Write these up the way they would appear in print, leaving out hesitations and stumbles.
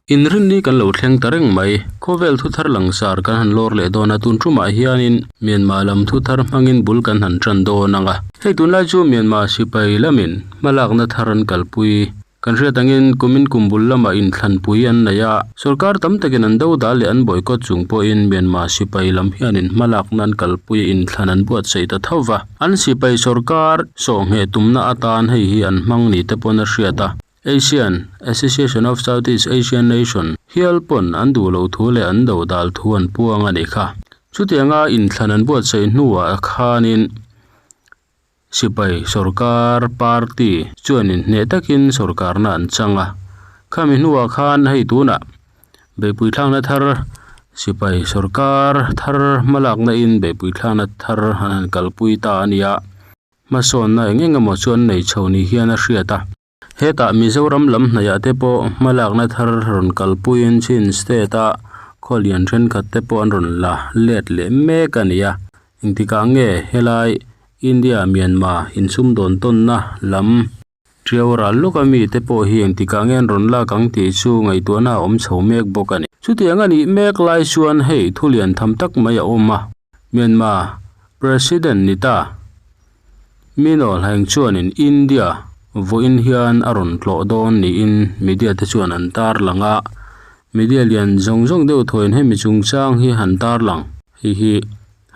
Inrinni kan lo thleng ta reng mai. Khawvel thuthar langsar kan han lawr leh dawn a, tun tumah hianin Myanmar lam thuthar hmangin bul kan han tan dawn ang a. Hei tunlai chu Myanmar sipai lamin hmalakna thar an kalpui. Kan hriat angin kumin kum bul lamah inthlanpui an nei a, sorkar tam takin an do dal leh an boycott chung pawhin Myanmar sipai lam hianin hmalakna an kalpui a inthlan an buatsaih ta tho va. An sipai sorkar sawhngheh tumna atan hei hi an hmang ni te pawn a hriat a. Asian, Association of Southeast Asian Nation, hial pawn an duh loh thu leh an do dal thu an puang a nih kha. Chutianga inthlan an buatsaih hnuah khanin sipai sorkar party chuan inhneh takin sorkarna an chang a. Khami hnuah khan hei tunah beihpui thlakna thar sipai sorkar thar hmalakna in beihpui thlakna thar an han kalpui ta a nia. Hmasawnna eng eng emaw chu an nei chho ni hian a hriat a. Hetah Mizoram lam hnaihah te pawh hmalakna thar rawn kalpuiin Chin State a khawlian thenkhat te pawh an rawn la let leh mek a ni a. Engtikah nge helai India Myanmar insumdawn tawnna lam Tiau ral lawk a mi te pawh hi engtikah nge an rawn lak ang tih chu ngaihtuahna a awm chho mek bawk a ni. Chutiang a nih mek lai chuan hei thu lian tham tak mai a awm a. Myanmar President ni ta Min Aung Hlaing chuanin India vawiin hian a rawn tlawh dawn niin media te chuan an tarlang a, media lian zawng zawng deuh thuaiin hemi chungchang hi han tarlang hei hi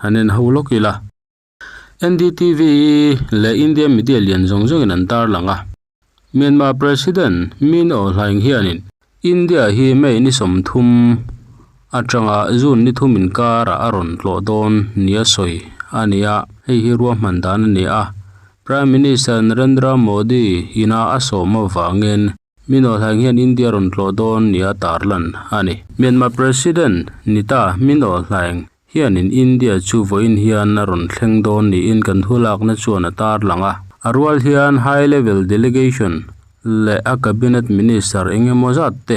han en ho lawk ila. NDTV leh India media lian zawng zawngin an tarlang a. Myanmar President Min Aung Hlaing hianin India hi May ni 30 atanga June ni 3 inkarah a rawn tlawh dawn nia sawi a ni a, hei hi ruahman dan a ni a. Prime Minister Narendra Modi ina a sawm avangin Min Aung Hlaing hian India rawn tlawh dawn nia tarlan a ni. Myanmar President nita Min Aung Hlaing hianin India chu vawiin hian a rawn thleng dawn niin kan thulakna chuan a tarlang a. A rual hian high level delegation leh a cabinet minister eng emaw zat te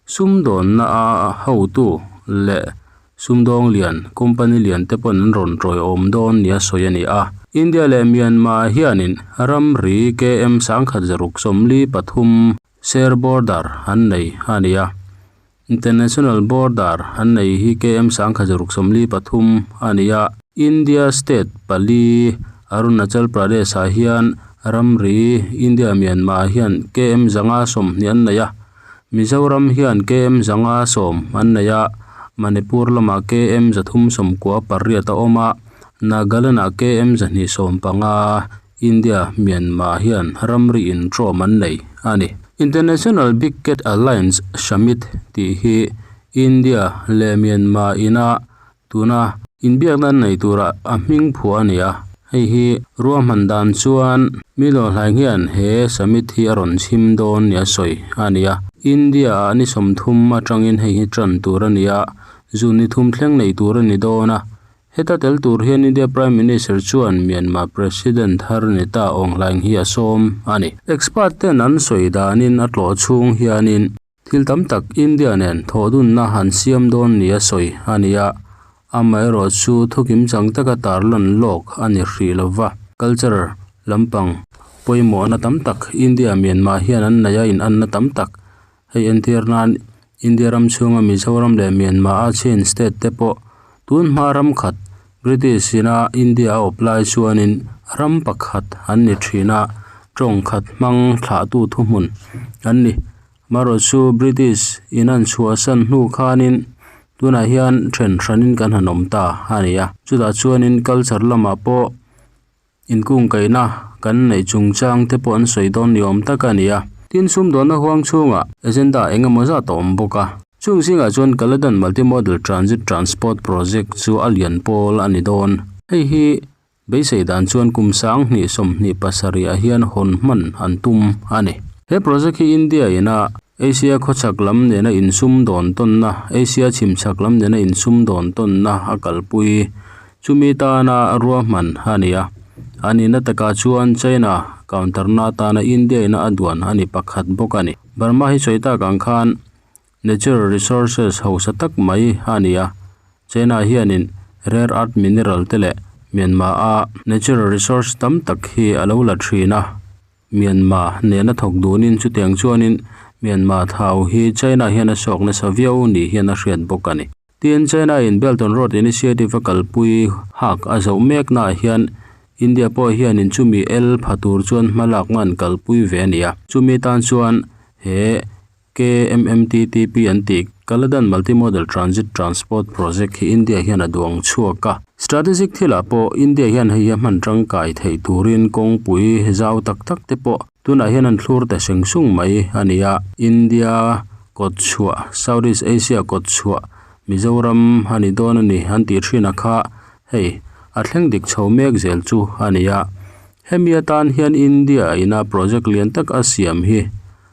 sumdawnna a hotu leh sumdawng lian company lian te pawn an rawn tawiawm dawn nia sawi a ni a. India leh Myanmar hianin ramri KM 1643 share border an nei a ni a. International border an nei hi KM 1643 a ni a, India state pali Arunachal Pradesh ah hian ramri India Myanmar hian KM 520 an nei a, Mizoram hian KM 510 an nei a, Manipur lamah KM 398 a awm a, Nagaland ah KM 215. India, Myanmar hian ramri intrawm an nei a ni. International Big Cat Alliance Summit tih hi India leh Myanmar ina tuna inbiakna an nei tura a hming phuah a ni a. Hei hi ruahman dan chuan mi lawhlai hian he summit hi a rawn chhim dawn nia sawi a ni a. India ah ni 30 atangin hei hi tan tur a ni a, June ni 3 thleng nei tur a ni dawn a. Heta tel tur hian India Prime Minister chuan Myanmar President thar ni ta Aung Hlaing hi a sawm a ni. Expert ten an sawi danin a tlawh chhung hianin thil tam tak India nen thawhdunna han siam dawn nia sawi a ni a, amaherawh chu thukim chang taka tarlan lawk a ni hrih lova. Culture lampang pawimawhna tam tak India Myanmar hian an nei a inanna tam tak Hei entir nan India ram chhunga Mizoram leh Myanmar a Chin state te pawh tun hma ram khat British ina India a awp lai chuanin ram pakhat an ni thin a, tawng khat hmang thlahtu thuhmun an ni. Amaherawhchu chu British in an chhuahsan hnu khanin tunah hian then hranin kan han awm ta a ni a, chutah chuanin culture lamah pawh Inkungkaihna kan neih chungchang te pawh an sawi dawn ni awm tak a ni a. Tin, sumdawnna huang chhungah agenda eng emaw zat a awm bawk a. Chung zingah chuan Kaladan Multimodal Transit Transport Project chu a lian pawl a ni dawn. Hei hi beisei dan chuan kum 2027 ah hian hawn hman an tum a ni. He project hi India ina Asia khawchhak lam nena insumdawn tawnna, Asia chhimchhak lam nena insumdawn tawnna a kalpui. Chumi tana ruahman a ni a, a nihna takah chuan China counter na atana India ina a duan a ni pakhat bawk a ni. Burma hi sawi tak ang khan natural resources hausa tak mai a ni a, China hianin rare earth mineral te leh Myanmar a natural resource tam tak hi a lo la thin a. Myanmar nena thawk dunin chutiang chuanin Myanmar thau hi China hian a sawk nasa viau ni hian a hriat bawk a ni. Tin, China in Belt and Road Initiative a kalpui hak a zoh mek naah hian India pawh hianin chumi el pha tur chuan hma lak ngan kalpui ve a ni a. Chumi tan chuan he KMMTTP an tih Kaladan Multimodal Transit Transport Project hi India hian a duang chhuak a. Strategic thilah pawh India hian hei hi a hman tangkai theih turin kawngpui zau tak tak te pawh tunah hian an thlur ta seng sung mai a ni a. India kawt chhuah, South East Asia kawt chhuah, Mizoram a ni dawn a ni an tih thin a kha hei a thleng dik chho mek zel chu a ni a. Hemi atan hian India ina project lian tak a siam hi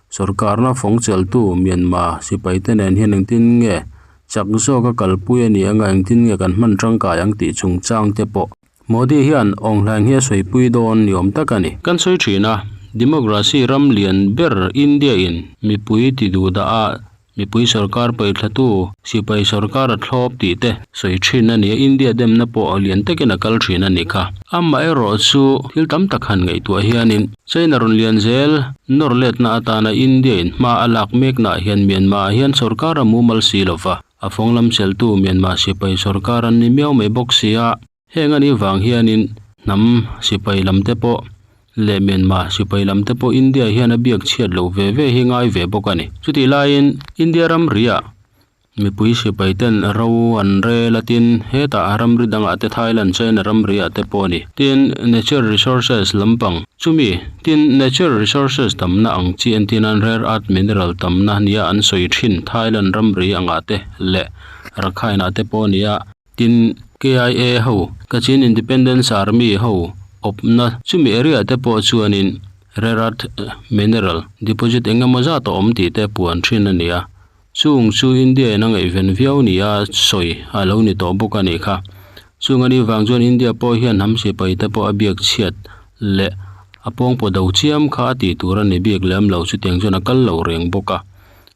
Sorkarna fawng cheltu Myanmar sipaite nen hian engtin nge chak zawka kalpui a ni anga engtin nge kan hman tangkai ang tih chungchang te pawh Modi hian awnghlaing hi a sawipui dawn ni awm tak a ni. Kan sawi thin a, Democracy ram lian ber India in mipui ti duh dah a Mipui sorkar paithlatu sipai sorkar a thlawp tih te sawi thin a ni a, India demna pawh a lian takin a kal thin a ni kha. Amaherawh chu thil tam tak han ngaihtuah hianin China rawn lian zel nawr letna atana India in hma a lak meknaah hian Myanmar ah hian sorkar a mumal si lova, a fawng lam cheltu Myanmar sipai sorkar an ni miau mai bawk si a. Heng a nih vang hianin hnam sipai lam te pawh leh Myanmar sipai lam te pawh India hian a biak chhiat loh ve ve hi ngai ve bawk a ni. Chutih laiin India ramriah mipui sipai ten ro an rel a tin hetah ramri dangah te Thailand, China ramriah te pawh a ni. Tin, natural resources lampang chumi tin natural resources tamna ang chi entir nan rare earth mineral tamna nia an sawi thin Thailand ramri angah te leh Rakhine ah te pawh a ni a. Tin, KIA ho, Kachin Independence Army ho awpna chumi area te pawh chuanin rare earth mineral deposit eng emaw zat a awm tih te puan thin a ni a. Chung chu India in a ngaihven viau nia sawi a lo ni tawh bawk a nih kha. Chung a nih vang chuan India pawh hian hnam sipai te pawh a biak chhiat leh a pawngpaw do chiam kha a tih tur a ni bik lem lo chutiang chuan a kal lo reng bawk a.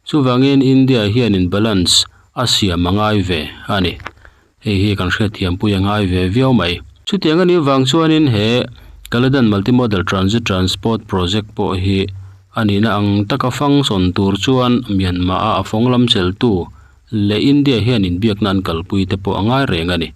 Chuvangin India hianin balance a siam a ngai ve a ni. Hei hi kan hriatthiampui a ngai ve viau mai. Chutiang a nih vang chuanin he Kaladan Multimodal Transit Transport Project pawh hi a nihna ang taka function tur chuan Myanmar-a a fawng lam cheltu leh India hian inbiakna an kalpui te pawh a ngai reng a ni.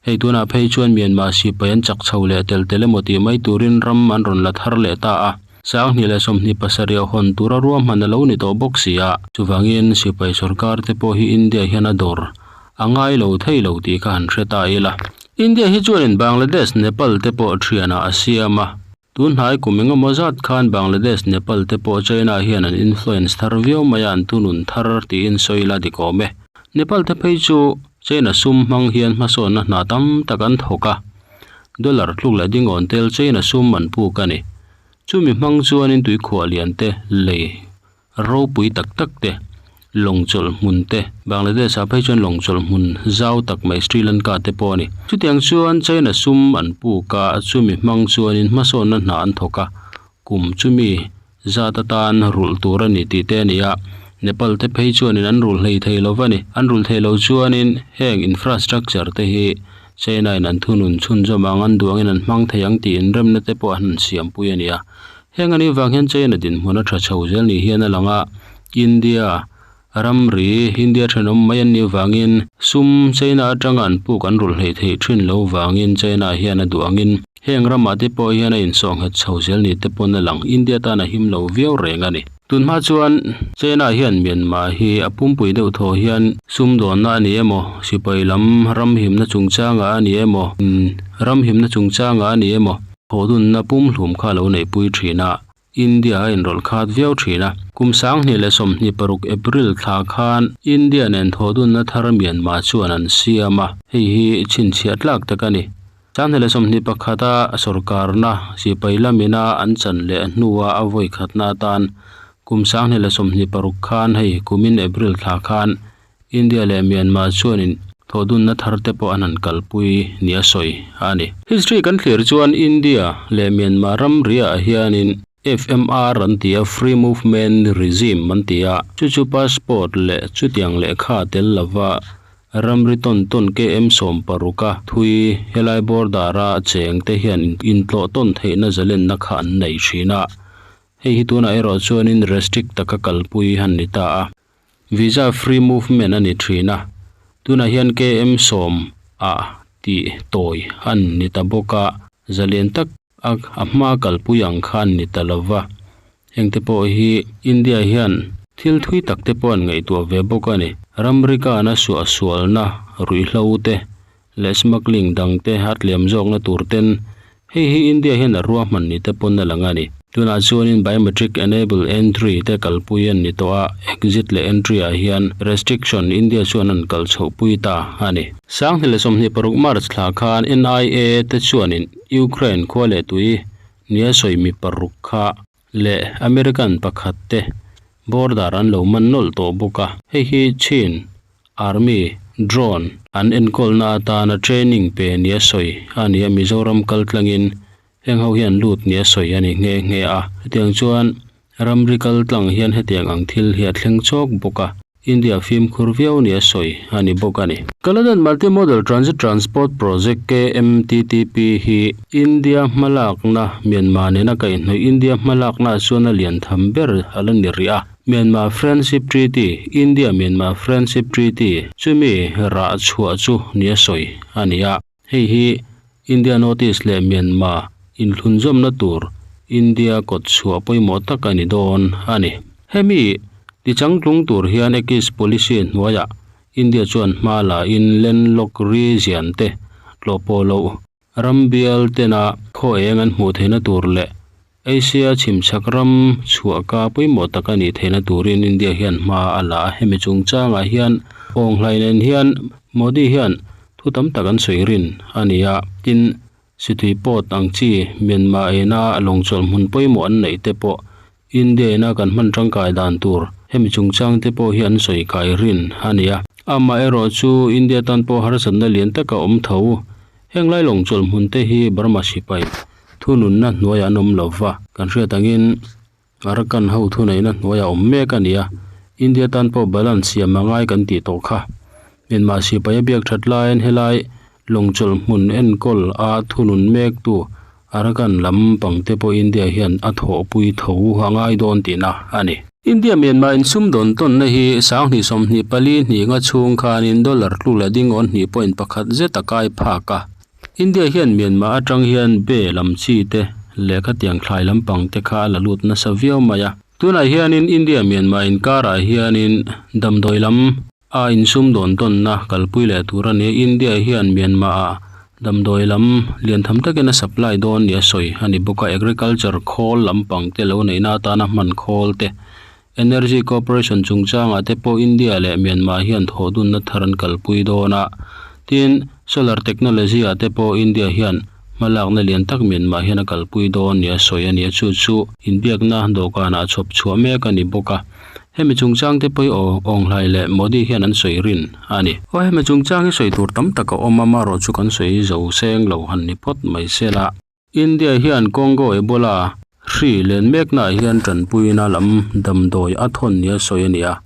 Hei tunah phei chuan Myanmar sipai an chak chho leh tel tel emaw tih mai turin ram an rawn la thar leh ta a. 20 27 a hawn tura ruahman a lo ni tawh bawk si a. Chuvangin sipai sorkar te pawh hi India hian a dawr a ngai lo thei lo tih kha han hre ta ila. India hi chuanin Bangladesh, Nepal te pawh thianah a siam a. Tun hnai kum engemaw zat khan Bangladesh, Nepal te pawh China hian an influence thar viau mai a, an tunun thar tiin sawi ila dik awm e. Nepal te phei chu China sum hmang hian hmasawnna hna tam tak an thawk a. Dollar tluk leh dingawn tel China sum an puk a ni. Chumi hmang chuanin tuikhuah lian te, lei ropui tak tak te, lawng chawlh hmun te, Bangladesh ah phei chuan lawng chawlh hmun zau tak mai Sri Lanka te pawh a ni. Chutiang chuan China sum an puk a, chumi hmang chuanin hmasawnna hna an thawk a, kum chumi zat atan rulh tur a ni tih te a ni a, Nepal te phei chuanin an rulh hlei thei lo va ni. An rulh thei lo chuanin heng infrastructure te hi China in an thunun chhunzawm ang an duangin an hmang thei ang tih inremna te pawh an han siampui a ni a. Heng anih vang hian China dinhmun a tha chho zel ni hian a lang a, India ramri, India thenawm mai an nih vangin sum China atanga an puk an rulh hleih theih thin lo vangin China hian a duh angin heng ramah te pawh hian a insawhnghet chho zel ni te pawn a lang. India tan a him lo viau reng a ni. Tunhma chuan China hian Myanmar hi a pumpui deuh thaw hian sumdawnna a ni emaw, sipai lam ram himna chungchangah a ni emaw, ram himna chungchangah a ni emaw, thawhdunna pumhlum kha a lo neihpui thin a, India a inrawlh khat viau thin a. Kum 2026 April thla khan India nen thawhdunna thar Myanmar chuan an siam a, hei hi chhinchhiah tlak tak a ni. 2021 a sorkarna sipai lamina an chan leh hnua a vawi khatna atan kum 2026 khan hei kumin April thla khan India leh Myanmar chuanin thawhdunna thar te pawh an han kalpui nia sawi a ni. History kan thlir chuan India leh Myanmar ramriah hianin FMR an ti a, Free Movement Regime an ti a, chu chu passport leh chutiang lehkha tel lova Ramri tawn tawn KM 16 a thui helai border a cheng te hian intlawh tawn theihna zalenna kha an nei thin a. Hei hi tunah erawh chuanin restrict taka kalpui han ni ta a. Visa free movement a ni thin a. Tunah hian KM sawm ah tih tawi an ni ta bawk a. Zalian tak a a hma kalpui ang kha an ni ta lo va. Hengte pawh hi India hian thil thui tak te pawh an ngaihtuah ve bawk a ni. Ramri kana suahsualna ruihhlo te leh smuggling dang te a tlem zawkna tur ten hei hi India hian a ruahman ni te pawn a lang a ni. Tunah chuanin biometric enable entry te kalpui an ni tawh a, exit leh entry ah hian restriction India chuan an kal chhohpui ta a ni. Sanghnih leh 26 March thla khan NIA te chuanin Ukraine khua leh tui nia sawi mi paruk kha leh American pakhat te border an lo man nawlh tawh bawk a, hei hi Chin Army drone an enkawlna atana training pe nia sawi a ni a, Mizoram kal tlangin heng ho hian lut nia sawi a ni nghe nghe a. Hetiang chuan ramri kal tlang hian hetiang ang thil hi a thleng chawk bawk a, India fimkhur viau nia sawi a ni bawk a ni. Kaladan Multi-Modal Transit Transport Project, KMTTP, hi India hmalakna Myanmar nena kaihhnawih India hmalakna chuan a lian tham ber a la ni rih a. Myanmar Friendship Treaty, India-Myanmar Friendship Treaty, chumi rah chhuah chu nia sawi a ni a. Hei hi India Notice leh Myanmar inthlunzawmna tur India kawt chhuah pawimawh tak a ni dawn a ni. Hemi tichangtlung tur hian Act East Policy hnuaiah India chuan hma la in landlocked region te tlawh pawh loh Ram bial tena khaw eng an hmuh theihna tur leh Asia chhimchhak ram chhuahka pawimawh tak a nih theihna turin India hian hma a la a. Hemi chungchangah hian Awnghhlai nen hian Modi hian thu tam tak an sawi rin a ni a. Tin, Sithui pawt ang chi Myanmar ena lawngchawlh hmun pawimawh an neih te pawh India ina kan hman tangkai dan tur hemi chungchang te pawh hi an sawi kai rin a ni a. Amaherawh chu India tan pawh harsatna lian taka awm tho. Heng lai lawng chawlh hmun te hi Burma sipai thununna hnuaiah an awm lo va, kan hriat angin Arakan ho thuneihna hnuaiah awm mek a ni a, India tan pawh balance siam a ngai kan tih tawh kha. Myanmar sipai a biak that laiin helai lawng chawlh hmun enkawl a thunun mektu Arakan lam pangte pawh India hian a thawhpui tho a ngai dawn tihna a ni. India Myanmar insumdawn tawnna hi 20 24 hnih nga chhung khanin dollar tluk leh dingawn hnih point pakhat zet a kai phak a. India hian Myanmar atang hian be lam chi te leh khatiang thlai lampang te kha a la lut nasa viau mai a. Tunah hianin India Myanmar inkarah hianin damdawi lam A insumdawn tawnna kalpui leh tur a ni. India hian Myanmar-ah damdawi lam lian tham takin a supply dawn nia sawi a ni bawk a. Agriculture khawl lampang te lo neihna atana hman khawl te, Energy Cooperation chungchangah te pawh India leh Myanmar hian thawhdunna thar an kalpui dawn a. Tin, Solar technology-ah te pawh India hian hmalakna lian tak Myanmar hian a kalpui dawn nia sawi a ni a. Chu chu inbiakna dawhkanah chhawp chhuah mek a ni bawk a. Hemi chungchang te pawh hi aw Awnghhlai leh Modi hian an sawi rin a ni. Aw hemi chungchang hi sawi tur tam tak a awm a, marawh chu kan sawi zo seng lo han ni phawt mai se la. India hian Congo Ebola hri len meknaah hian tanpuina lam damdawi a thawn nia sawi a ni a.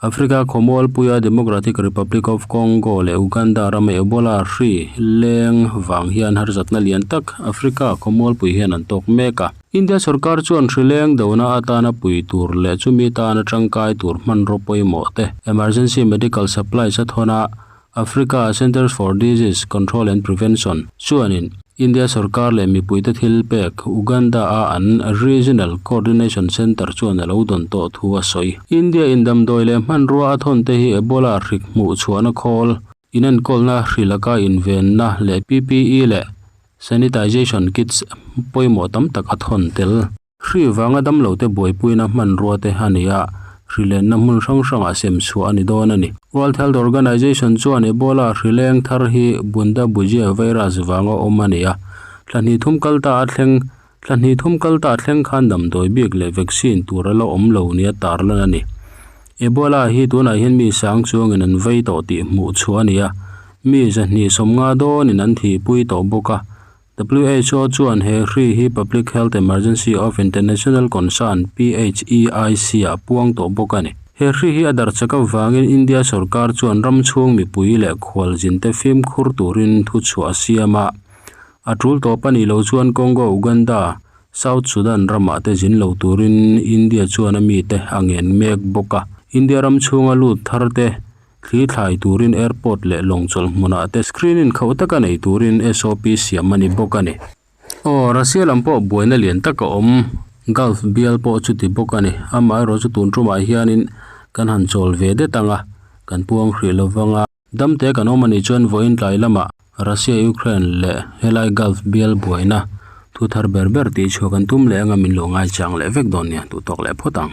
Africa khawmualpuia Democratic Republic of Congo leh Uganda rama Ebola hri leng vang hian harsatna lian tak Africa khawmualpui hian an tawk mek a. India sorkar chuan hri leng dona atana pui tur leh chumi tana tangkai tur hmanraw pawimawh te Emergency Medical Supplies a thawn a, Africa Centres for Disease Control and Prevention chuanin India sorkar leh mipuite thil pek Uganda-a an Regional Coordination Centre chuan a lo dawn tawh thu a sawi. India in damdawi leh hmanrua a thawn te hi Ebola hrik hmuh chhuahna khawl, inenkawlna hri laka invenna leh PPE leh sanitization kits pawimawh tam tak a thawn tel. Hri vanga damlote buaipuina hmanrua te a ni a, hri lenna hmun hrang hrangah sem chhuah a ni dawn a ni. World Health Organization chuan Ebola hri leng thar hi Bundibugyo virus vanga awm a ni a, thla hnih thum kal ta a thleng thla hnih thum kal ta thleng khan damdawi bik leh vaccine tur a la awm lo nia tarlan a ni. Ebola hi tunah hian mi sang chuangin an vei tawh tih hmuh chhuah a ni a, mi 250 dawnin an thihpui tawh bawk a. Who chuan he hri hi Public Health Emergency of International Concern, PHEIC, ah puang tawh bawk a ni. He hri hi a darh chak avangin India sorkar chuan ram chhung mipui leh khualzinte fimkhur turin thuchhuah a siam a. A tul tawp a nih loh chuan Congo, Uganda, South Sudan ramah te zin lo turin India chuan a mite a ngen mek bawk a. India ram chhunga lut thar te thli thlai turin airport leh lawng chawlh hmunah te screening khauh taka nei turin SOP siam a ni bawk a ni. Aw, Russia lam pawh buaina lian tak a awm. Gulf bial pawh chuti bawk a ni. Amaherawh chu tun tumah hianin kan han chawl ve det ang a, kan puang hrih lo vang a. Damte kan awm a nih chuan vawiin tlai lamah Russia, Ukraine leh helai Gulf bial buaina thu thar ber ber tih chhuah kan tum leh anga min lo ngaichang leh vek dawn nia, duhtawk leh phawt ang.